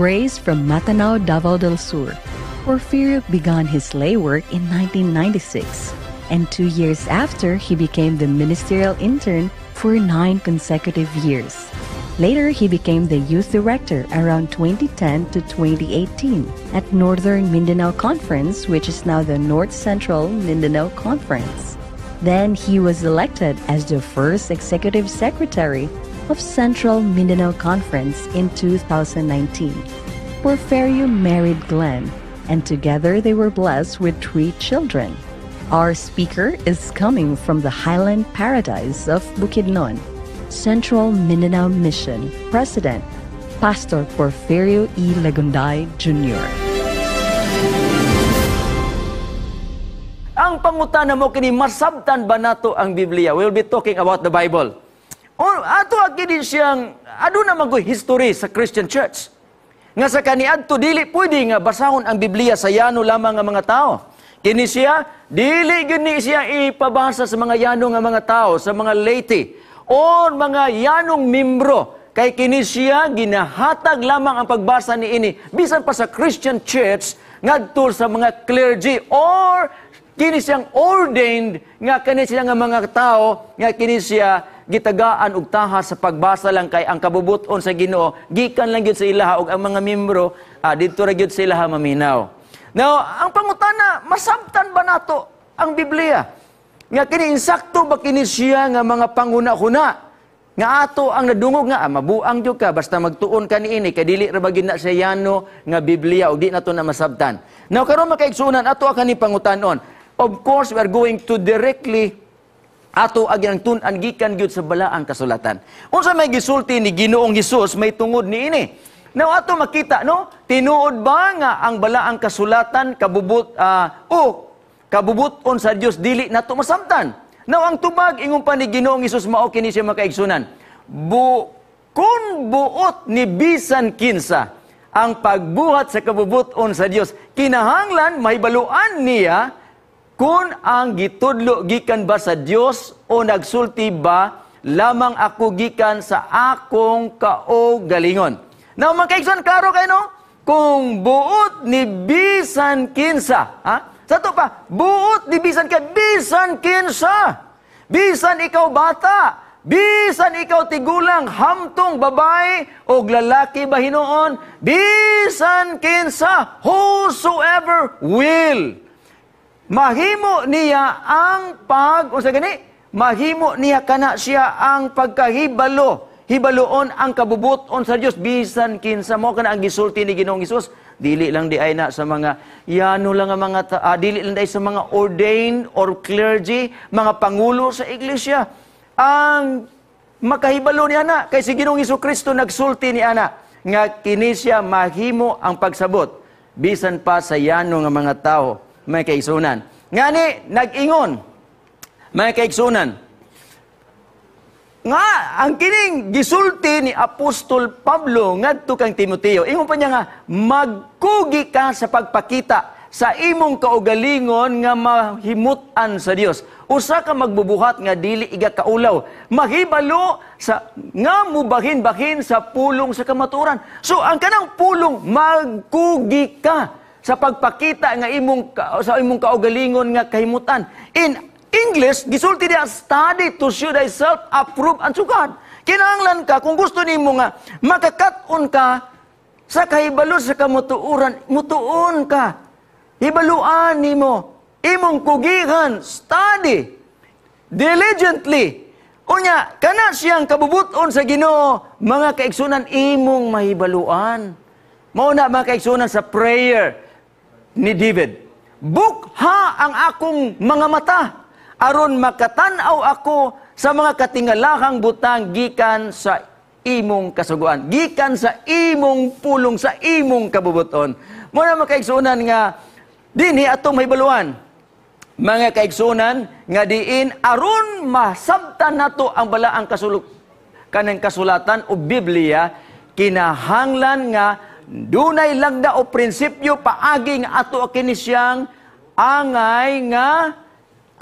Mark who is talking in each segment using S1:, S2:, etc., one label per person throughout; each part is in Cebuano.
S1: Grace from Matanao, Davao del Sur. Porfirio began his lay work in 1996, and 2 years after, he became the ministerial intern for 9 consecutive years. Later, he became the youth director around 2010 to 2018 at Northern Mindanao Conference, which is now the North Central Mindanao Conference. Then he was elected as the first executive secretary of Central Mindanao Conference in 2019. Porferio married Glenn, and together they were blessed with three children. Our speaker is coming from the highland paradise of Bukidnon, Central Mindanao Mission President, Pastor Porfirio E. Lagunday Jr.
S2: Ang pangutana mo kini, masabtan ba nato ang Biblia? We'll be talking about the Bible. O ato kini siyang aduna man history sa Christian Church. Nga sa kaniadto dili pwede nga basahon ang Biblia sa yano lamang nga mga tao. Kini siya dili gini siya ipabasa sa mga yano nga mga tao, sa mga laity or mga yanong membro, kay kini siya ginahatag lamang ang pagbasa niini bisan pa sa Christian Church ngadto sa mga clergy or kini siyang ordained nga kini sila nga mga tao nga kini siya gitagaan og taha sa pagbasa lang, kay ang kabubuton sa Ginoo gikan lang gyud sa ilaha ug ang mga membro didto ra gyud sa ilaha maminaw. Now, ang pangutana, masabtan ba nato ang Biblia? Nga kini insakto ba kini siya nga mga panguna-huna nga ato ang nadungog nga mabuang gyud ka basta magtuon ka niini, kay dili ra ba gyud na siya yano nga Biblia ug di nato na masabtan? Now karon, makaigsuonan, ato ang kani pangutanon. Of course, we are going to directly ato agi ang tun-an gikan gyud sa Balaang Kasulatan. Unsa may gisulti ni Ginoong Hesus may tungod niini? Now ato makita, no, tinuod ba nga ang Balaang Kasulatan kabubut o kabubuton sa Dios dili nato masabtan? Now ang tubag, ingon pa ni Ginoong Hesus, mao kini siya, makaigsunan. Kun buot ni bisan kinsa ang pagbuhat sa kabubuton sa Dios, kinahanglan mahibaluan niya kung ang gitudlo gikan ba sa Dios o nagsulti ba lamang ako gikan sa akong kaugalingon. Now, mga kaigsoon, klaro kayo, no? Kung buot ni bisan kinsa, ha? Sa to pa, buot ni bisan ka, bisan kinsa. Bisan ikaw bata, bisan ikaw tigulang, hamtong babae o lalaki ba hinuon, bisan kinsa, whosoever will. Mahimo niya ang pag, unsa gani? Mahimo niya kana siya ang pagkahibalo. Hibaluon ang kabubuton sa Dios bisan kinsa mo kana ang gisulti ni Ginoong Hesus. Dili lang di ay na sa mga yano lang ang mga dili lang di ay sa mga ordained or clergy, mga pangulo sa iglesia. Ang makahibalo niya na kay si Ginoong Kristo nagsulti ni ana nga kini siya mahimo ang pagsabot bisan pa sa yano nga mga tao, mga kaigsunan. Ngani nag-ingon, mga kaigsunan, nga ang kining gisulti ni Apostol Pablo ngadto kang Timoteo. Ingon pa niya nga magkugi ka sa pagpakita sa imong kaugalingon nga mahimut-an sa Dios. Usa ka magbubuhat nga dili iga kaulaw, mahibalo sa nga mubahin-bahin sa pulong sa kamatuoran. So ang kanang pulong, magkugi ka sa pagpakita nga imong sa imong kaugalingon nga kahimutan. In English, gisulti diya, "Study to show thyself approved unto God." Kinahanglan ka, kung gusto nimo nga makakat-on ka sa kahibalo sa kamatuoran, mutuon ka. Hibaluan nimo, imong kugihan, study diligently. Unya, kana siyang kabubuton sa Ginoo, mga kaigsunan, imong mahibaluan. Mao na, mga kaigsunan, sa prayer ni David. "Bukha ang akong mga mata aron makatan-aw ako sa mga katingalahang butang gikan sa imong kasuguan, gikan sa imong pulong, sa imong kabubuton." Mao na, mga kaigsunan, nga dinhi atong mahibaluan, mga kaigsunan, nga diin aron masabtan nato ang Balaang kasuluk kanang kasulatan o Biblia, kinahanglan nga dunay lagda o prinsipyo, paagi nga ato kini siyang angay nga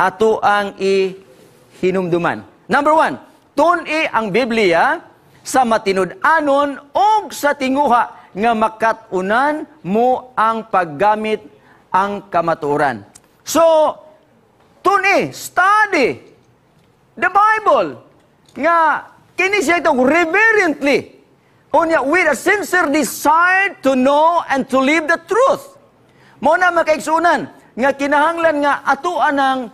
S2: ato ang ihinumduman. Number 1, tun-i ang Biblia sa matinud-anon og sa tinguha. nga makat-unan mo ang paggamit ang kamatuoran. So, tuni, study the Bible nga kini siya itong reverently. Unya, with a sincere desire to know and to live the truth. Mao na, mga kaigsunan, nga kinahanglan nga ato anang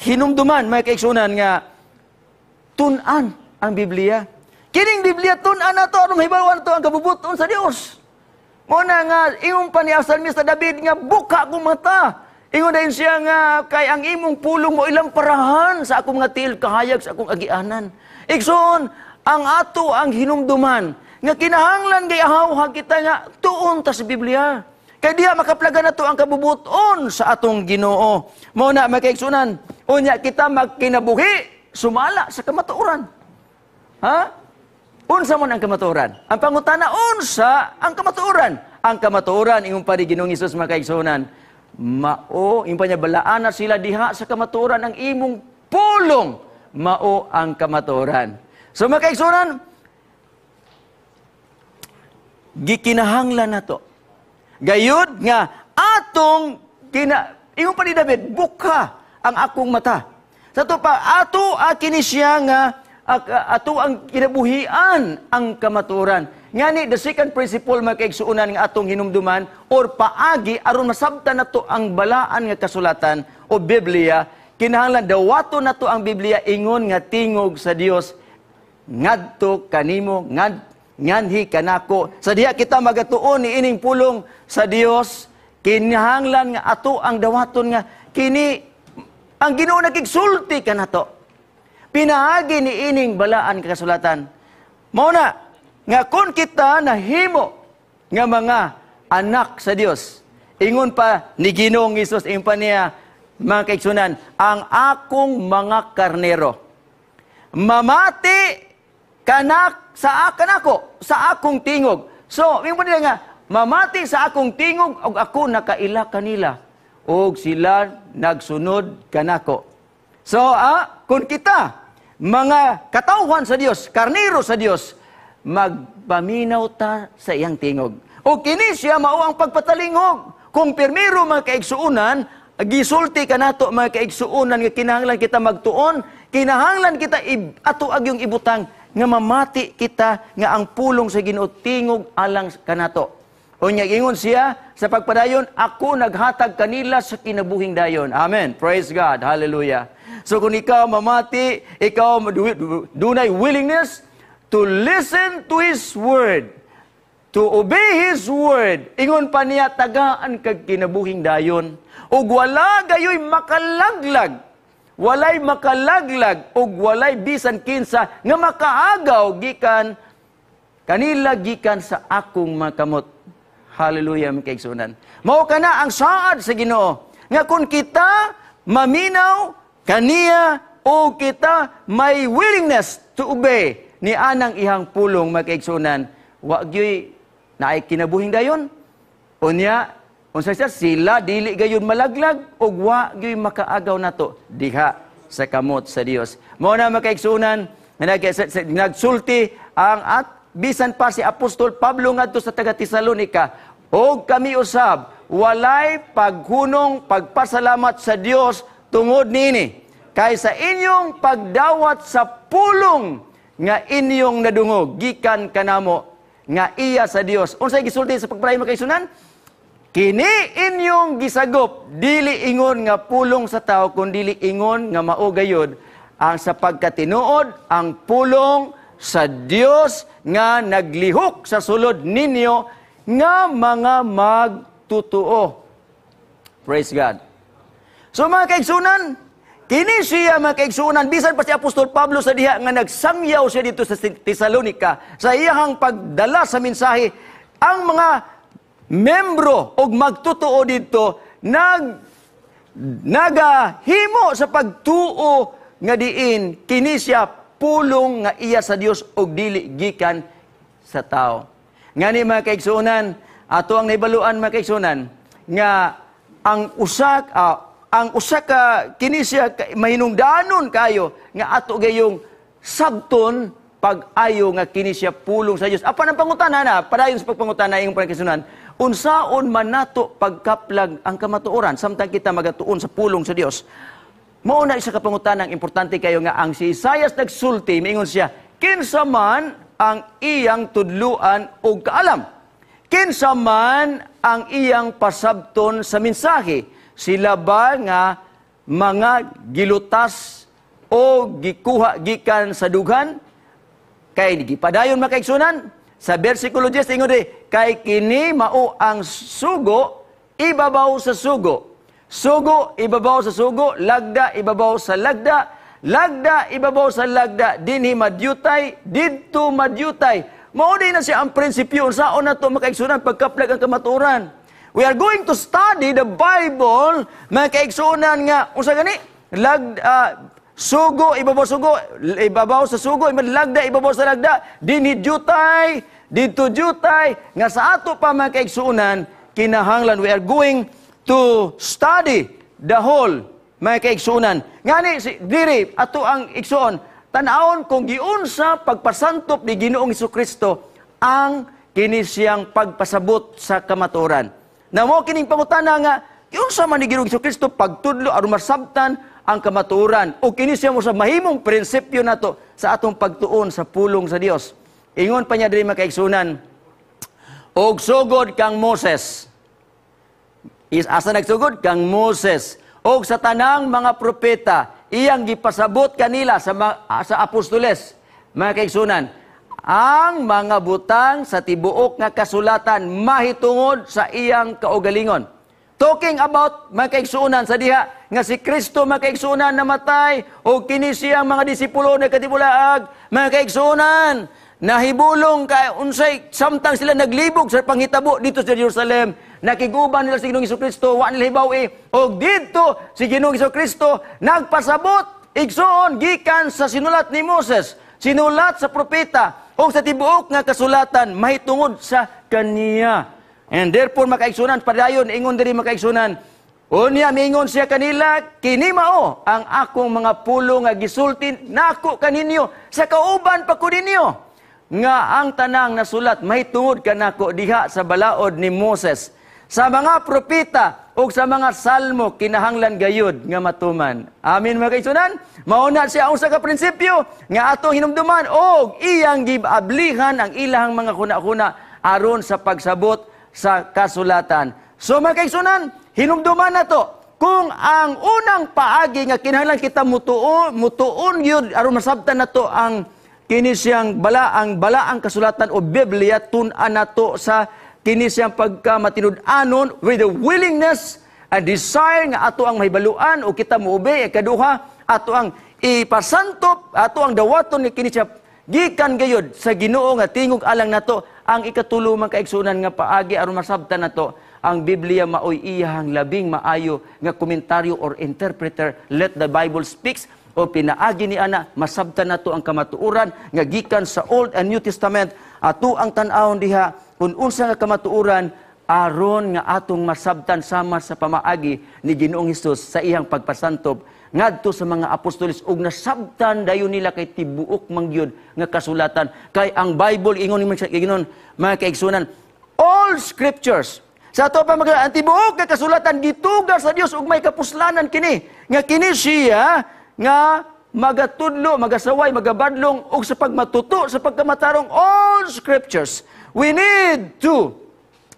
S2: hinumduman, mga kaigsunan, nga tun-an ang Biblia. Kining Biblia, tun-an nato aron mahibaw-an nato ang kabubuton sa Dios. Mao na nga ingon pa ni Psalmista David nga buka akong mata. Ingon din siya nga kay ang imong pulong mao lamparahan sa akong mga tiil, kahayag sa akong agianan. Igsoon, ang ato ang hinumduman nga kinahanglan kay ahawhag kita nga tuon ta sa Biblia. Kay diha makaplagan nato ang kabubuton sa atong Ginoo. Mao na, mga kaigsunan, unya kita magkinabuhi sumala sa kamatuoran. Ha? Unsa man ang kamatuoran? Ang pangutana, unsa ang kamatuoran? Ang kamatuoran, ingon pa ni Ginoong Hesus, mga kaigsunan, mao, ingon pa niya, balaan na sila diha sa kamatuoran, ang imong pulong, mao ang kamatuoran. So, mga kaigsunan, gikinahanglan nato. Gayud nga atong ingon pa ni David, buka ang akong mata. Sa ato pa ato kini siya nga ato ang kinabuhian ang kamatuoran. Ngani the second principle, mga kaigsuonan, nga atong hinumduman or paagi aron masabtan nato ang balaan nga kasulatan o Biblia, kinahanglan dawato nato ang Biblia ingon nga tingog sa Dios ngadto kanimo, nganhi kanako. Sa diha kita magatuon ni ining pulong sa Dios, kinahanglan nga ato ang dawaton nga kini ang Ginoo nagigsulti kanato pinaagi ni ining balaan nga kasulatan. Mao na nga kung kita nahimo nga mga anak sa Dios, ingon pa ni Ginoong Hesus, ingon pa niya, mga kaigsunan, "Ang akong mga karnero mamati kanak sa kanako sa akong tingog." So, ingon pa nila nga mamati sa akong tingog ug ako nakaila kanila ug sila nagsunod kanako. So, kung kita mga katawhan sa Dios, karnero sa Dios, magpaminaw ta sa iyang tingog. O kini siya mao ang pagpatalingog. Kung pirmiro, mga kaigsuonan, gisulti kanato, mga kaigsuonan, nga kinahanglan kita magtuon, kinahanglan kita ato agyong ibutang nga mamati kita nga ang pulong sa Ginoo tingog alang kanato. Unya ingon siya sa pagpadayon, "Ako naghatag kanila sa kinabuhing dayon." Amen. Praise God. Hallelujah. So kung ikaw mamati, ikaw dunay willingness to listen to His word, to obey His word, ingon pa niya, tagaan kag kinabuhing dayon. Ug wala gayoy makalaglag, walay makalaglag ug walay bisan kinsa nga makaagaw gikan kanila gikan sa akong mga kamot. Hallelujah, mga kaigsunan. Mao kana ang saad sa Ginoo nga kung kita maminaw kaniya o kita may willingness to obey ni anang ihang pulong, mga kaigsunan, wa gyoy naay kinabuhing dayon. Unya unsa siya, sila dili gayon malaglag ug wa gyoy makaagaw nato diha sa kamot sa Dios. Mao na, mga kaigsunan, nga nagsulti ang at bisan pa si Apostol Pablo ngadto sa taga Tesalonica, "Og kami usab walay paghunong pagpasalamat sa Dios tungod niini kay sa inyong pagdawat sa pulong nga inyong nadungog gikan kanamo nga iya sa Dios." Unsay gisulti sa pagpadayon, mga kaigsunan? "Kini inyong gisagop dili ingon nga pulong sa tao kun dili ingon nga mao gayud ang sa pagkatinuod ang pulong sa Dios nga naglihok sa sulod ninyo nga mga magtutuo." Praise God. So mga kaigsunan, kini siya, mga kaigsunan, bisan pa si Apostol Pablo sa diha nga nagsangyaw siya dito sa Tesalonica, sa iyahang pagdala sa mensahe, ang mga membro og magtutuo dito nagahimo sa pagtuo nga diin kini siya pulong nga iya sa Dios og dili gikan sa tao. Ngani, mga kaigsuonan, ato ang naibaluan, mga kaigsuonan, nga ang usa ka kini siya mahinungdanon kayo nga ato gayong sabton. pag-ayo nga kini siya pulong sa Dios. Apan ang pangutana na, padayon sa pagpangutana imong panagkisunan, unsaon man nato pagkaplag ang kamatuoran samtang kita magatuon sa pulong sa Dios? Mao na isa ka pangutana ang importante kayo nga ang si Isaias nagsulti, miingon siya, kinsa man ang iyang tudluan og kaalam? Kinsa man ang iyang pasabton sa mensahe? Sila ba nga mga gilutas o gikuha gikan sa dughan? Kay gipadayon, makaigsunan, sa versikulo 10 ingon di, kay kini mao ang sugo ibabaw sa sugo. Sugo ibabaw sa sugo, lagda ibabaw sa lagda, lagda ibabaw sa lagda, dinhi madyutay, didto madyutay. Mao din na siya ang prinsipyo unsaon nato, makaigsunan, pagkaplag ang kamatuoran. We are going to study the Bible, mga kaigsunan, nga unsa gani? Lag sugo ibabaw sugo, ibabaw sa sugo, lagda ibabaw sa lagda, dinhi dyutay, didto dyutay, nga sa ato pa, mga kaigsunan, kinahanglan we are going to study the whole, mga kaigsunan. Ngani si diri ato ang igsuon, tan-awon kung giunsa pagpasantop ni Ginoong Kristo ang kini siyang pagpasabot sa kamatuoran. Na mo kining pangutana nga giunsa man ni Ginoong Kristo pagtudlo aron masabtan ang kamatuoran o kini siya mo sa mahimong prinsipyo nato sa atong pagtuon sa pulong sa Dios. Ingon pa niya diri, mga kaigsunan, og sugod kang Moses. Is asa nagsugod? Kang Moses. Og sa tanang mga propeta, iyang gipasabot kanila sa apostoles, mga kaigsunan, ang mga butang sa tibuok nga kasulatan mahitungod sa iyang kaugalingon. Talking about, mga kaigsunan, sa diha nga si Kristo, mga kaigsunan, namatay o kini siyang mga disipulo nagkatibulaag, mga kaigsunan, nahibulong kay unsay samtang sila naglibog sa panghitabo dito sa Jerusalem, nakiguban nila si Ginoong Kristo, wa nila hibaw eh. Og didto si Ginoong Kristo nagpasabot, igsuon, gikan sa sinulat ni Moses, sinulat sa propeta o sa tibuok nga kasulatan mahitungod sa kaniya. And therefore, makaigsunan, padayon ingon diri, makaigsunan, unya miingon siya kanila, "Kini mao ang akong mga pulong nga gisulti nako kaninyo sa kauban pa ko ninyo, nga ang tanang nasulat mahitungod kanako diha sa balaod ni Moses, sa mga propeta ug sa mga salmo kinahanglan gayud nga matuman." Amen, mga kaigsunan. Mao na siya ang usa ka prinsipyo nga atong hinumduman og iyang giablihan ang ilahang mga huna-huna aron sa pagsabot sa kasulatan. So, mga kaigsunan, hinumduman nato kung ang unang paagi nga kinahanglan kita mutuon gyud aron masabtan nato ang kini siyang balaang kasulatan o Biblia, tun-an nato sa kini siyang pagka matinud-anon with the willingness and desire nga ato ang mahibaluan o kita muobey. Ikaduha, ato ang ipasantop, ato ang dawaton nga kini siya gikan gayud sa Ginoo nga tingog alang nato. Ang ikatulo, mga kaigsunan, nga paagi aron masabtan nato ang Biblia, maoy iyahang labing maayo nga komentaryo or interpreter. Let the Bible speaks, o pinaagi ni ana masabtan nato ang kamatuoran nga gikan sa Old and New Testament. Ato ang tan-awon diha kung unsa nga kamatuoran aron nga atong masabtan sama sa pamaagi ni Ginoong Hesus sa iyang pagpasantop ngadto sa mga apostoles ug nasabtan dayon nila kay tibuok man gyud nga kasulatan, kay ang Bible, ingon ni ingon, mga kaigsunan, all scriptures. Sa ato pa ang tibuok nga kasulatan gituga sa Dios ug may kapuslanan kini nga kini siya nga magatudlo, magasaway, magabadlong ug sa pagmatuto sa pagkamatarong. All scriptures, we need to,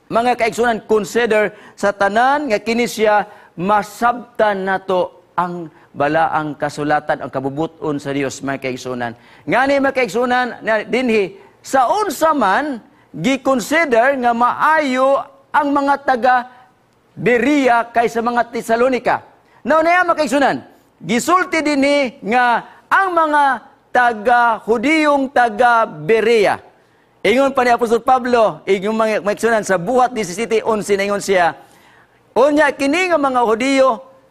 S2: mga kaigsunan, consider sa tanan nga kini siya masabtan nato ang balaang kasulatan, ang kabubuton sa Dios, mga kaigsunan. Ngani, mga kaigsunan, na dinhi sa unsa man gi-consider nga maayo ang mga taga Berea kaysa mga Tesalonika? Now niya, mga kaigsunan, gisulti dinhi nga ang mga taga Hudiyong taga Berea. Ingon pa ni Apostol Pablo, ingon, mga kaigsunan, sa Buhat 17:11 na ingon siya, unya kini nga mga Hudiyo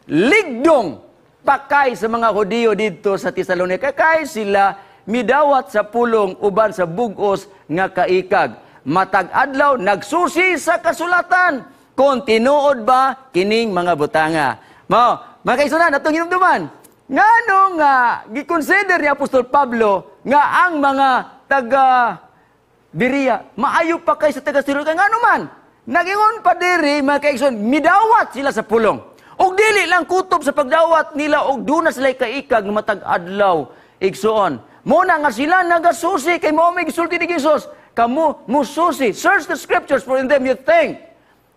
S2: ligdong pakay sa mga Hudiyo didto sa Tesalonika kay sila midawat sa pulong uban sa bugos nga kaikag. Matag adlaw nagsusi sa kasulatan kung tinuod ba kining mga butanga. Mao, mga kaigsunan, atong hinumduman. Ngano nga gikonsider ni Apostol Pablo nga ang mga taga Berea maayo pa kay sa taga Thessalonica? Ngano man? Nagingon pa diri, mga kaigsoon, midawat sila sa pulong. Og dili lang kutob sa pagdawat nila og duna sila kaikag nga matag adlaw, igsoon. Mao na nga sila nagasusi kay mao may gisulti ni Jesus. Kamo mususi. "Search the scriptures, for in them you think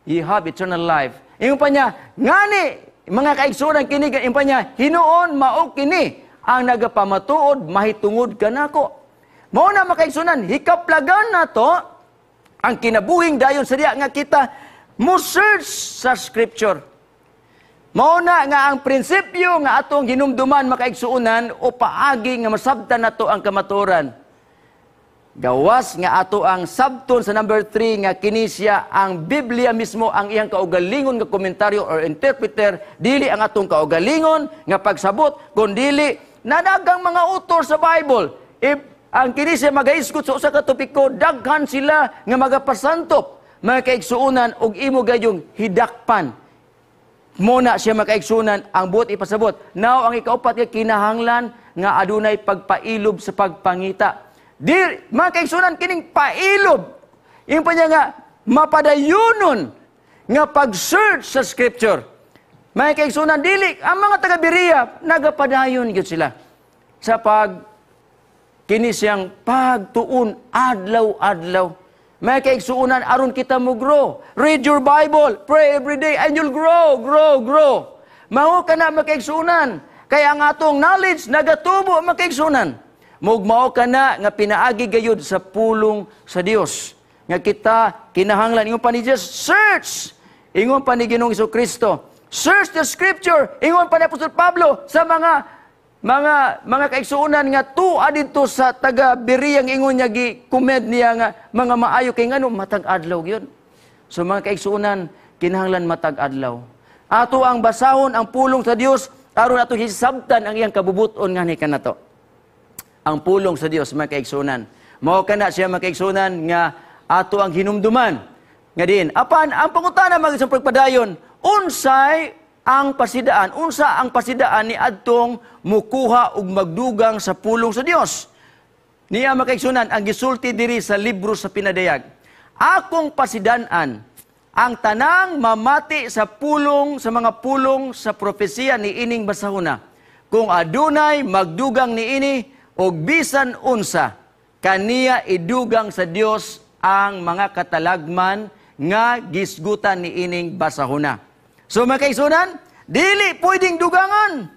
S2: you have eternal life." Ingon pa niya, ngani mga kaigsuonan kini, ingon pa niya, "Hinuon mao kini ang nagapamatuod mahitungod kanako." Mao na, makaigsuonan, hikaplagan nato ang kinabuhing dayon sa diya nga kita mo search sa scripture. Mao na nga ang prinsipyo nga atong hinumduman, makaigsuonan, o paagi nga masabtan nato ang kamatuoran. Gawas nga ato ang sabton sa number 3 nga kini siya ang Biblia mismo ang iyang kaugalingon nga komentaryo or interpreter, dili ang atong kaugalingon nga pagsabot kundili nadagang mga author sa Bible. If ang kini siya magahisgot sa usa ka topiko, daghan sila nga magapasantop, mga kaigsuonan, og imo gayong hidakpan. Mao na siya, makaigsunan, ang buot ipasabot. Now, ang ikaupat nga kinahanglan nga adunay pagpailob sa pagpangita. Di, mga kaigsunan, kining pailob. Yung pa niya nga, mapadayunon nga pag-search sa scripture. Mga kaigsunan, dili, ang mga taga-Berea, nagapadayon gyud sila sa pag kini siyang pagtuon adlaw-adlaw. Mga kaigsuunan, aron kita mo grow. Read your Bible, pray every day, and you'll grow, grow, grow. Mao ka na, mga kaigsuunan. Kaya ang atong knowledge, nagatubo, mga kaigsuunan. Mugmao ka na nga pinaagi gayud sa pulong sa Dios. Nga kita kinahanglan, ingon pa ni Jesus, search. Ingon pa ni Ginoong Kristo, search the scripture. Ingon pa ni Apostol Pablo sa mga kaigsuonan nga tuwa didto sa taga Berea, ingon niya, gi commend niya nga mga maayo kay ngano matag adlaw gyud. So mga kaigsuonan, kinahanglan matag adlaw ato ang basahon ang pulong sa Dios aron ato hisabtan ang iyang kabubuton nganhi kanato. Ang pulong sa Dios, mga kaigsuonan. Mao kana siya, mga kaigsuonan, nga ato ang hinumduman nga din. Apan ang pangutana mga isang pagpadayon, unsay ang pasidaan, unsa ang pasidaan ni adtong mukuha og magdugang sa pulong sa Dios? Niya, makaigsunan, ang gisulti diri sa libro sa Pinadayag. "Akong pasidanan ang tanang mamati sa pulong, sa mga pulong sa propesiya ni ining basahona. Kung adunay magdugang niini og bisan unsa, kaniya idugang sa Dios ang mga katalagman nga gisgutan ni ining basahona." So mga kaigsunan, dili pwedeng dugangan.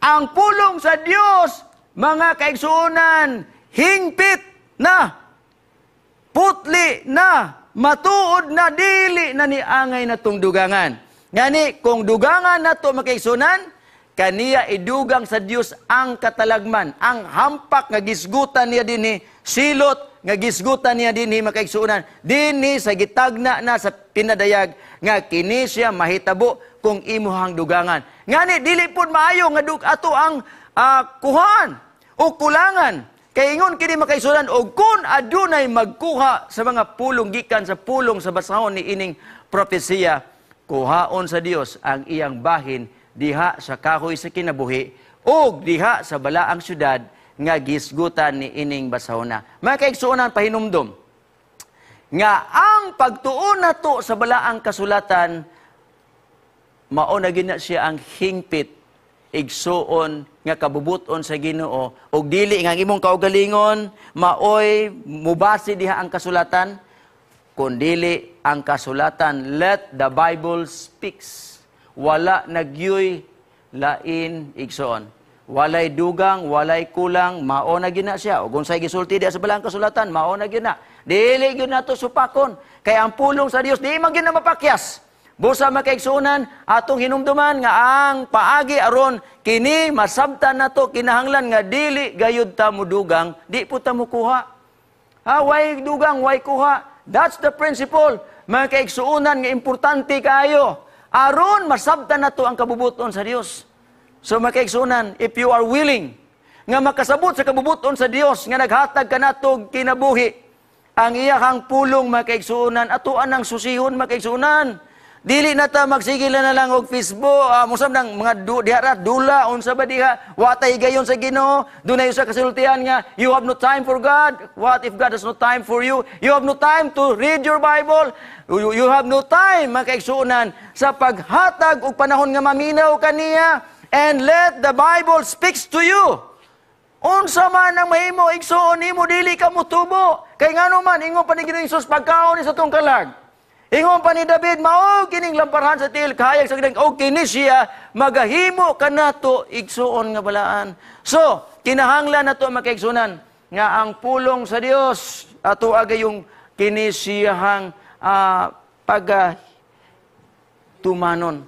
S2: Ang pulong sa Dios, mga kaigsunan, hingpit na, putli na, matuod na, dili na ni angay na tong dugangan. Ngani, kung dugangan na to, mga kaigsunan, kaniya idugang sa Dios ang katalagman, ang hampak nga gisgutan niya dinhi, silot nga gisgutan niya dinhi, mga kaigsuonan, dinhi sa gitagna na sa Pinadayag nga kini siya mahitabo kung imuhang dugangan. Ngani dili pud maayo nga ato ang kuhaan o kulangan. Kay ingon kini, makaigsuonan, "Og kun adunay magkuha sa mga pulong gikan sa pulong sa basahon ni ining propesiya, kuhaon sa Dios ang iyang bahin diha sa kahoy sa kinabuhi ug diha sa balaang syudad nga gisgutan ni ining basahona." Mga kaigsuonan, pahinumdom nga ang pagtuon nato sa balaang kasulatan mao na gina siya ang hingpit, igsuon, nga kabubuton sa Ginoo ug dili nga ang imong kaugalingon maoy mubase diha ang kasulatan kundili ang kasulatan. Let the Bible speaks. Wala nagyoy lain, igsoon. Walay dugang, walay kulang, mao na gyud na siya. Ug unsay gisulti diha sa balaang kasulatan, mao na gyud na. Dili gyud nato supakon kay ang pulong sa Dios di man gyud na mapakyas. Busa, makaigsuonan, atong hinumduman nga ang paagi aron kini masabtan nato, kinahanglan nga dili gayud ta mudugang, di po ta mukuha. Ha, way dugang, way kuha. That's the principle, mga kaigsuonan, nga importante kaayo aron masabtan nato ang kabubuton sa Dios. So mga kaigsuonan, if you are willing nga makasabot sa kabubuton sa Dios nga naghatag kanato kinabuhi, ang iyahang pulong, mga kaigsuonan, atoan ang susihon, mga kaigsuonan. Dili na ta magsigil na lang og Facebook, musab nang mga diha ra dula unsa ba diha, wa tay higayon sa Ginoo, dunay usa ka sultian nga you have no time for God. What if God has no time for you? You have no time to read your Bible. You have no time, mga kaigsuonan, sa paghatag og panahon nga maminaw kaniya and let the Bible speaks to you. Unsa man ang mahimo, igsuon, nimo dili ka motubo. Kay ngano man ingon pa ni Ginoong Hesus, pagkaon ni sa tong kalag. Ingon pa ni David, mao kining lamparahan sa tiil, kahayag sa kining, og kini siya magahimo kanato, igsuon, nga balaan. So, kinahanglan nato, mga kaigsuonan, nga ang pulong sa Dios ato agayong kini siyahang pag tumanon.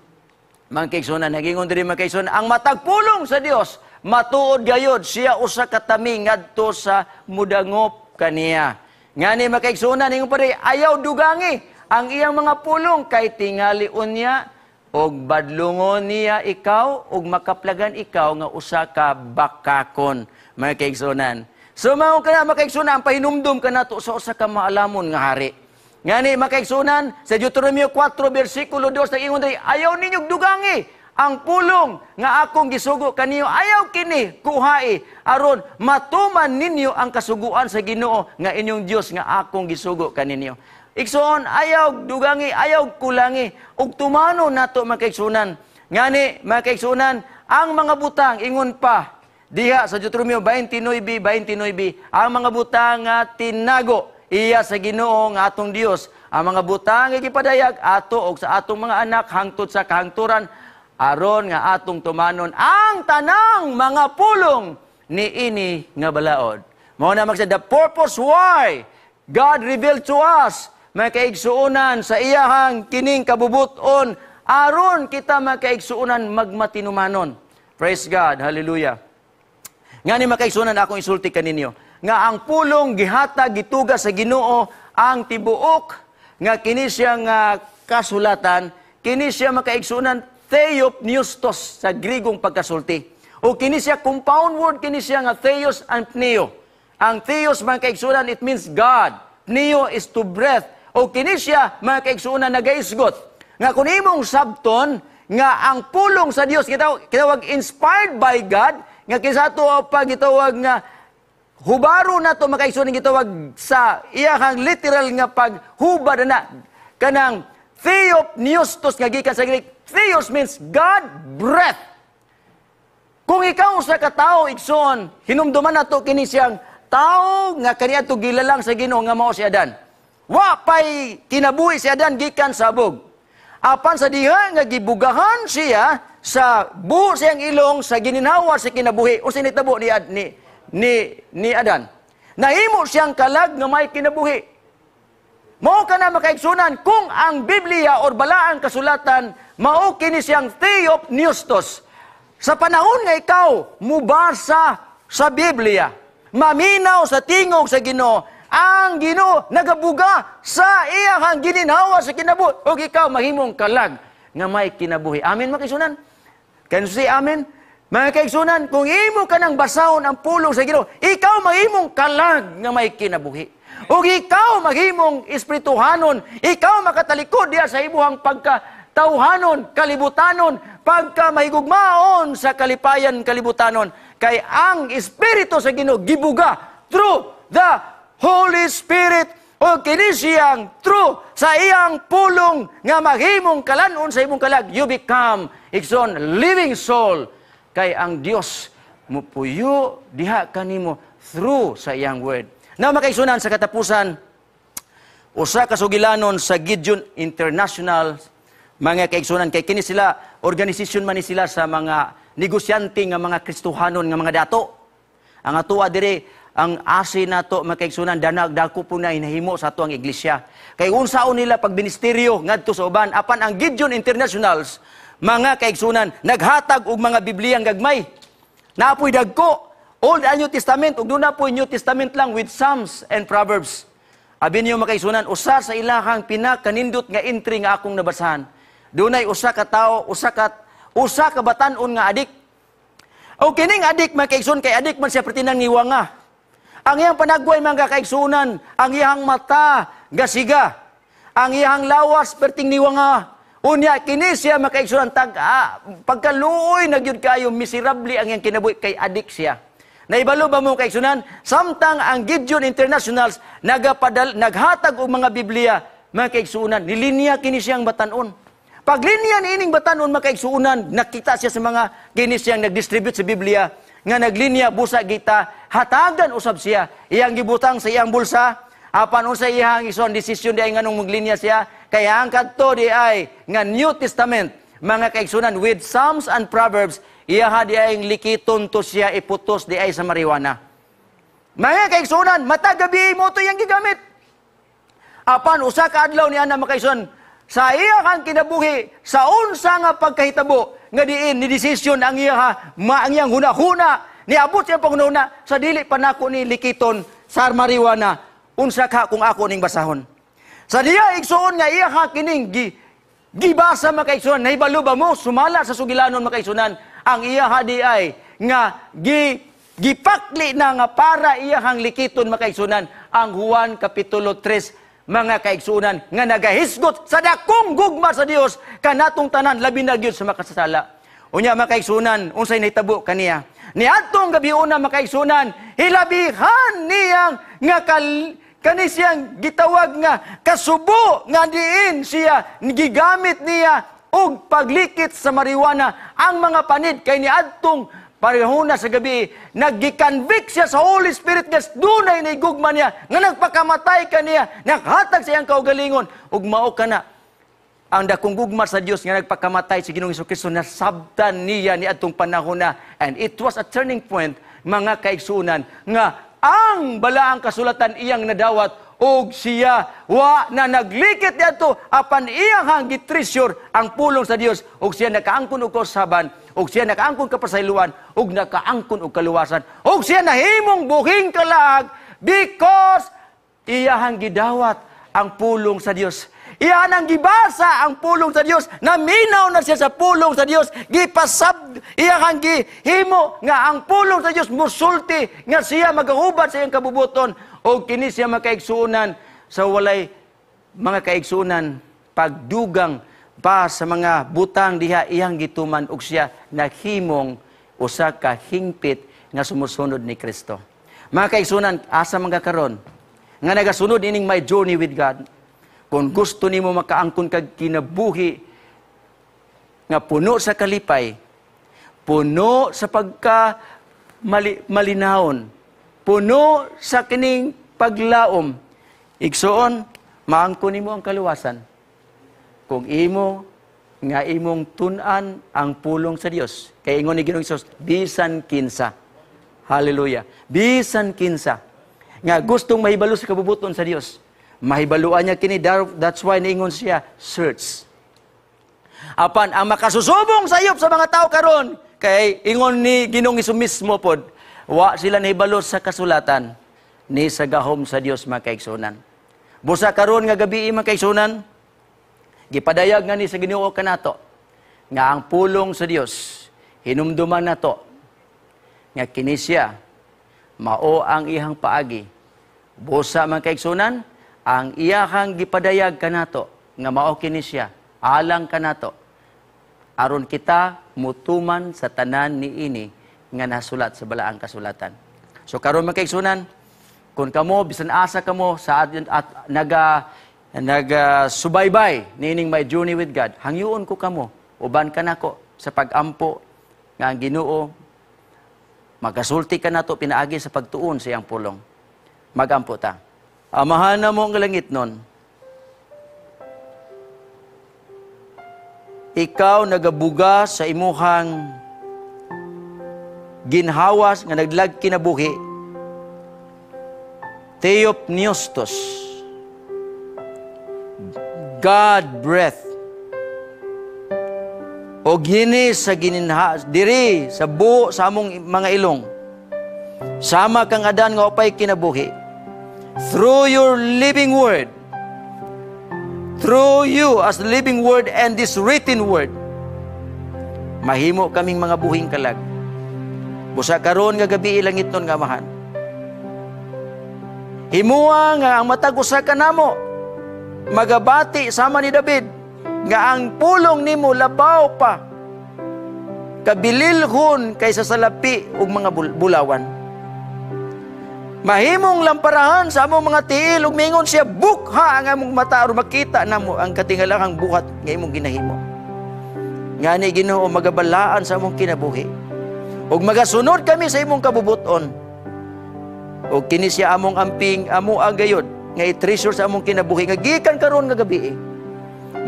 S2: Mga kaigsuonan, nagingon diri, mga kaigsuonan, ang matag pulong sa Dios matuod gayod, siya usa ka taming ngadto sa mudangop kaniya. Ngani, mga kaigsuonan, ingon pa diri, ayaw dugangi ang iyang mga pulong kay tingali unya og badlungon niya ikaw ug makaplagan ikaw nga usa ka bakakon, mga kaigsuonan. So mao kana, mga kaigsuonan, ang pahinumdum kanato sa usa ka maalamon nga hari. Ngani, mga kaigsuonan, sa Deuteronomio 4 bersikulo 2 nag-ingon diri, ayaw ninyo dugangi ang pulong nga akong gisugo kaniyo, ayaw kini kuhai aron matuman ninyo ang kasuguan sa Ginoo nga inyong Dios nga akong gisugo kaninyo. Igsoon, ayaw dugangi, ayaw kulangi, ug tumano nato, mga kaigsuonan. Ngani, mga kaigsuonan, ang mga butang, ingon pa diha sa Deuteronomio 29:29, ang mga butang nga tinago iya sa Ginoo nga atong Dios. Ang mga butang nga gipadayag ato og sa atong mga anak hangtod sa kahangturan aron nga atong tumanon ang tanang mga pulong niini nga balaod. Mao na magsa the purpose why God revealed to us, mga kaigsuonan, sa iyahang kining kabubuton aron kita, mga kaigsuonan, magmatinumanon. Praise God. Hallelujah. Ngani, mga kaigsuonan, akong isulti kaninyo nga ang pulong gihatag, gituga sa Ginoo ang tibuok nga kini siya nga kasulatan, kini siya, mga kaigsuonan, theopneustos sa Grigong pagkasulti. O kini siya compound word, kini siya nga theos and pneo. Ang theos, mga kaigsuonan, it means God. Pneo is to breath. O kini siya, mga kaigsuonan, nagaisgot nga kung imong sabton nga ang pulong sa Dios kitawag inspired by God, nga kinsa ato pa gitawag nga hubaro nato, mga kaigsuonan, gitawag sa iyahang literal nga paghubad na kanang theopneustos nga gikan sa Greek. Theos means God breath. Kung ikaw sa katao, igsoon, hinumduman nato kini siyang tao nga kaniadto gilalang sa Ginoo nga mao si Adan. Wa pay kinabuhi si Adan gikan sa abog. Apan sa diha nga gibugahan siya sa buho siyang ilong sa gininhawa sa kinabuhi, o sinitabo ni Ad, ni ni ni Adan. Nahimo siyang kalag nga may kinabuhi. Mao kana, mga kaigsuonan, kung ang Biblia or balaang kasulatan mao kini siyang theopneustos. Sa panahon nga ikaw mubasa sa Biblia, maminaw sa tingog sa Ginoo, ang Ginoo nagabuga sa iyang gininhawa sa kinabuhi ug ikaw mahimong kalag nga may kinabuhi. Amen, mga kaigsuonan? Can you say amen? Mga kaigsuonan, kung imo ka nang basahon ang pulong sa Ginoo, ikaw mahimong kalag nga may kinabuhi. Ug ikaw mahimong espirituhanon, ikaw makatalikod diha sa imuhang pagka tawhanon, kalibutanon, pagka mahigugmaon sa kalipayan kalibutanon. Kay ang Espiritu sa Ginoo gibuga through the Holy Spirit o kini siyang through sa iyang pulong nga maghimong kalanon sa imong kalag, you become, igsoon, living soul, kay ang Dios mupuyo diha kanimo through sa iyang word. Na mga kaigsuonan, sa katapusan, usa ka sugilanon sa Gideon International, mga kaigsuonan, kay kini sila organisasyon man ni sila sa mga negosyante nga mga Kristohanon nga mga dato. Ang atoa diri, ang asi nato, mga kaigsuonan, danag dako po na inahimo sa ato ang iglesia. Kay unsaon nila pag ministeryo ngadto sa uban, apan ang Gideon Internationals, mga kaigsuonan, naghatag og mga Bibliyang gagmay. Naapoy dagko Old and New Testament ug duna poy New Testament lang with Psalms and Proverbs. Abi niyo, mga kaigsuonan, usa sa ilahang pinakanindot nga entry nga akong nabasahan. Dunay usa ka tawo, usa ka batan-on nga adik. O kining adik, mga kaigsuon, kay adik man siya pertinang niwanga. Ang iyang panagway, mga kaigsuonan, ang iyang mata gasiga. Ang iyang lawas perting niwanga. Unya kini siya, makaigsunan, tag pagkaluoy na gyud kayo, miserable ang iyang kinabuhi kay adik siya. Naibalo ba mo, kaigsunan, samtang ang Gideon Internationals nagapadal, naghatag og mga Biblia, mga kaigsunan, nilinya kini siyang batanon. Paglinya niining batanon, mga kaigsunan, nakita siya sa mga kini siyang nagdistribute sa Biblia nga naglinya, busa gita hatagan usab siya. Iyang gibutang sa iyang bulsa, apan unsa iyang ison desisyon di ay nganong maglinya siya? Kay ang kadto di ay nga New Testament, mga kaigsunan, with Psalms and Proverbs, iya di ay likiton to siya iputos di ay sa marijuana. Mga kaigsunan, matag gabi mo to iyang gigamit. Apan usa ka adlaw niya na, makaigsunan, sa iya kang kinabuhi, sa unsa nga pagkahitabo nga diin ni desisyon ang iya ma ang iyang huna-huna, niabot siya panghuna, sa dili pa nako ni likiton sa marijuana, unsa ka kung ako ning basahon? Sa diya, igsuon, nga iya ka kining gibasa, makaigsunan, nahibalo ba mo, sumala sa sugilanon, makaigsunan, ang iya di ay nga gipakli na nga para iyahang likiton, makaigsunan, ang Juan Kapitulo 3, mga kaigsunan, nga nagahisgot sa dakong gugma sa Dios kanatong tanan, labi na gyud sa makasasala. Unya, mga kaigsunan, unsay nahitabo kaniya niadtong gabi una, mga kaigsunan? Hilabihan niyang nga kani siyang gitawag nga kasubo nga diin siya gigamit niya og paglikit sa marijuana ang mga panid, kay niadtong parehuna sa gabi naggi-convict siya sa Holy Spirit nga dunay ni gugma niya nga nagpakamatay kaniya, naghatag sa iyang kaugalingon, ug mao kana ang dakong gugma sa Dios nga nagpakamatay sa Ginoong Kristo, nasabtan niya ni adtong panahon na. And it was a turning point, mga kaigsunan, nga ang balaang kasulatan iyang nadawat og siya wa na naglikit niadto, apan iyang gi-treasure ang pulong sa Dios, og siya nakaangkon og kausaban, og siya nakaangkon kapasayloan, og nakaangkon og kaluwasan, og siya nahimong buhing kalag because iyahang gidawat ang pulong sa Dios. Iyan ang gibasa ang pulong sa Dios. Naminaw na siya sa pulong sa Dios. Gipasab, iyang gihimo nga ang pulong sa Dios musulti nga siya magahubad sa iyang kabubuton. O kini siya, makaigsuonan, sa walay, mga kaigsuonan, pagdugang pa sa mga butang diha iyang gituman, og siya naghimong usa ka hingpit nga sumusunod ni Kristo. Mga kaigsuonan, asa man ka karon nga nagasunod ining My Journey with God? Kung gusto nimo makaangkon kag kinabuhi nga puno sa kalipay, puno sa pagka malinawon, puno sa kining paglaom, igsuon, maangkon nimo ang kaluwasan kung imo nga imong tun-an ang pulong sa Dios. Kay ingon ni Ginoong Hesus, bisan kinsa. Hallelujah. Bisan kinsa nga gustong mahibalo sa kabubuton sa Dios, mahibaluan niya kini. That's why niingon siya, "Search." Apan ang makasusubong sayop sa mga tao karon, kay ingon ni Ginoong Hesus mismo pod, wa sila nahibalo sa kasulatan ni sa gahom sa Dios, mga kaigsunan. Busa karon nga gabi, mga kaigsunan, gipadayag nga ni sa Ginoo kanato nga ang pulong sa Dios, hinumduman nato nga kini siya mao ang iyang paagi. Busa, mga kaigsunan, ang iyahang gipadayag kanato nga mao kini siya alang kanato aron kita mutuman sa tanan niini nga nasulat sa balaang kasulatan. So karon, mga kaigsunan, kung kamo bisan asa kamo sa at naga subaybay niining My Journey with God, hangyoon ko kamo uban kanako sa pagampo nga ang Ginoo magasulti kanato pinaagi sa pagtuon sa iyang pulong. Magampo ta. Amahan namo nga langitnon, ikaw nagabuga sa imuhang ginhawas nga naglag kinabuhi, Theopneustos, God breath, o gini sa gininha diri sa buo sa among mga ilong, sama kang Adan nga upay kinabuhi, through your living word, through you as the living word and this written word, mahimo kaming mga buhing kalag. Busa karon nga gabi, langitnon nga Amahan, himua nga ang matag usa kanamo magabati sama ni David. Nga ang pulong nimo labaw pa kabililhon kaysa sa lapi ug mga bulawan. Mahimong lamparahan sa among mga tiil ug mingon siya, "Bukha ang among mata aron makita namo ang katingalakang buhat nga imong ginahimo." Ngani, Ginoo, magabalaan sa among kinabuhi. Ug magasunod kami sa imong kabubuton. Ug kini siya among amping, amo ang gayod nga i-treasure sa among kinabuhi nga gikan karon nga gabi.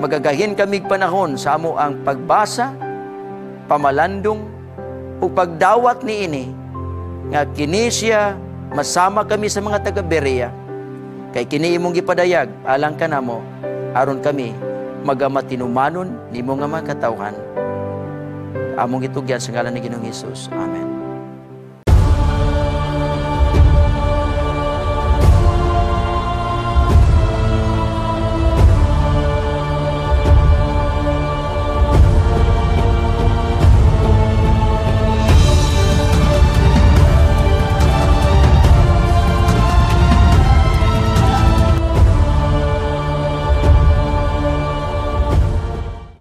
S2: Magagahin kami panahon sa amo ang pagbasa, pamalandong ug pagdawat niini nga kini siya masama kami sa mga taga Berea, kay kini imong gipadayag alang kanamo aron kami magamatinumanon nimo nga mga katawhan. Among gitugyan sa ngalan ni Ginoong Hesus. Amen.